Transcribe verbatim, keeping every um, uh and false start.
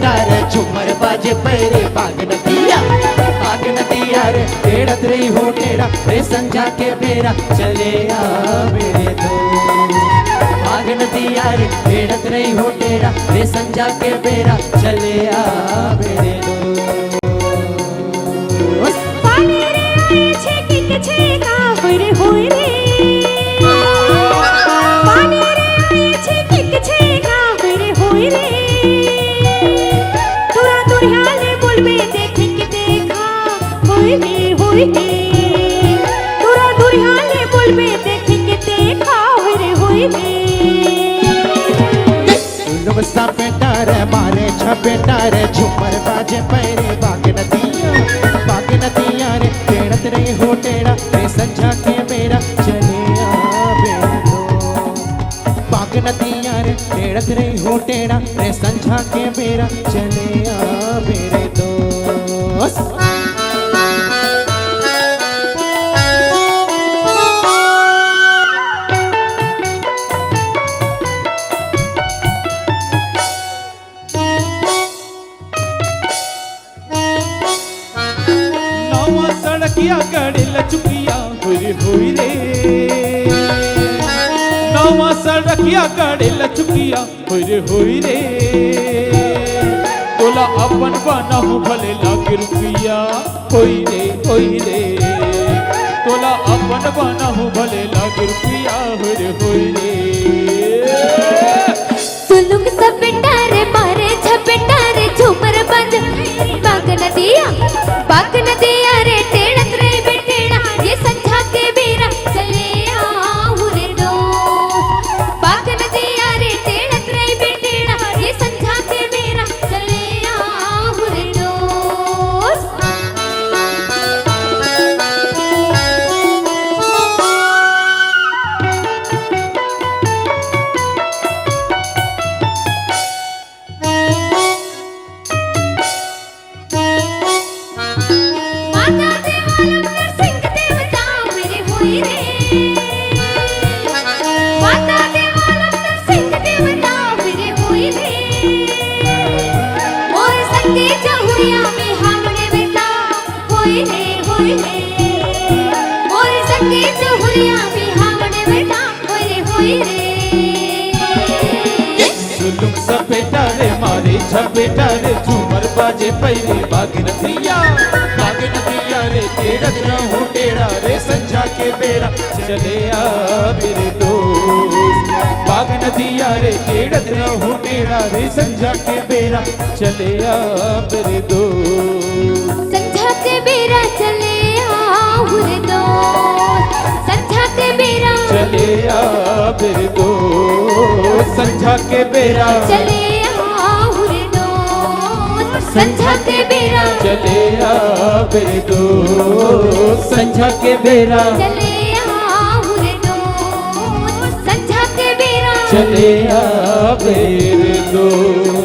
तारे झूमर बाजे पैरे बाग नदिया, बाग नदिया रे, टेढ़त रही हो टेढ़ा रे, संझा के बेरा चले आ मेरे दोस्त। बाग नदिया रे, टेढ़त रही हो टेढ़ा रे, संझा के बेरा चले आ मेरे दोस्त। पानी रे आए छे किक छे का होय रे होय रे। पानी रे आए छे किक छे का होय रे होय रे। दूरा दूरिया ले बोलबे देखे के देखा होय रे होय रे। दूरा दूरिया ले बोलबे देखे के देखा होय रे होय रे। लोग सपेटा रे मारे छपेटा रे, झूमर बाजे पैरे बाग नदिया, बाग नदिया रे, टेढ़त रही हो टेढ़ा रे, संझा के बेरा चले आवे दो। बाग नदिया रे, टेढ़त रही हो टेढ़ा रे, संझा के बेरा चले आवे रे दोस्त। नवा सड़किया गड़े लचुकिया होय रे होय रे। नवा सड़किया गड़े लचुकिया होय रे होय रे। तोला अपन बनाहूँ भले लागे रुपया होय रे होय रे। तोला अपन बनाहूँ भले लागे रुपया होय रे होय रे। सुलुक सपेटा रे मारे छपेटा रे, झूमर बाज बाग नदिया, बाग नदिया रे, टेढ़त रे बेटेड़ा ये संझा के बेरा चले आऊ रे दोस्त। बाग नदिया रे, टेढ़त रे बेटेड़ा ये संझा के बेरा चले आऊ रे दोस्त। माता देवालम नरसिंह देवता मेरे होई रे। माता देवालम नरसिंह देवता मेरे होई रे। मोर संगे चहुरिया में हामने बेटा होई रे, होई रे। मोर संगे चहुरिया में हामने बेटा होई रे, होई रे। सुलुक सपेटा रे मारे झपेटा रे, झूमर बाजे पैरे बाग नदिया, बाग नदिया रे, टेढ़त रहूं टेढ़ा रे, संझा के बेरा चले आ मेरे दोस्त। बाग नदिया रे, टेढ़त रहूं टेढ़ा रे, संझा के बेरा चले आ मेरे दोस्त। संझा के बेरा चले आऊ रे दोस्त। संझा के बेरा चले आ मेरे दोस्त। संझा के बेरा चले आऊ रे दोस्त। संझा के बेरा चले आ मेरे दोस्त। संझा के बेरा चले आऊ रे दोस्त। संझा के बेरा चले आ मेरे दोस्त।